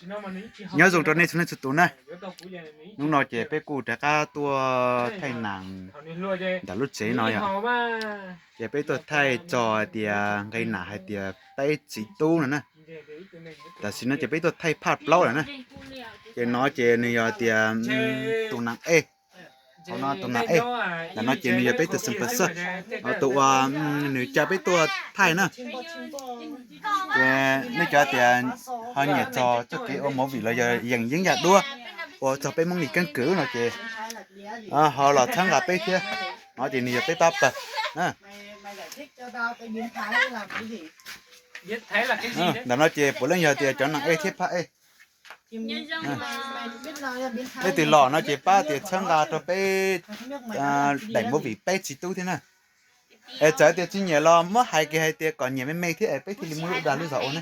Nyob zoo rau nej txhua leej txhua tus na. Hnub no ces peb kuj rov qab tuaj thaij nas ntawm lub tsev no yom. Ces peb tuaj thaij txog hais tias nqe nas hais tias peb txiv tub no na. Tam sim no ces peb tuaj thaij phaj plaub lawm na. Ces no ces nws yog tias tus nas ej. Hauv no tus nas ej, ntawm no ces nws yog peb tus xeem pes xawj, tus uas nws caw peb tuaj thaij na. Ces nej cov tias ho nyiam txog txoj kev ua movie los yog yees yeeb yam duab ua txog peb Hmoob li keeb kwm no ces ho los txhawb nqa peb thiab. No ces nws yog peb pab pawg. Ntawm no ces puav leej yog tias cov nas ej thiab phaj ej. Leej twg los no ces pab tias txhawb nqa rau peb daim movie peb txiv tub thiab na. Es txawm tias tsis nyiam los muab hais kiag hais tias kom nyiam me me thiab es peb thiaj li muaj lub dag lub zog ua ne.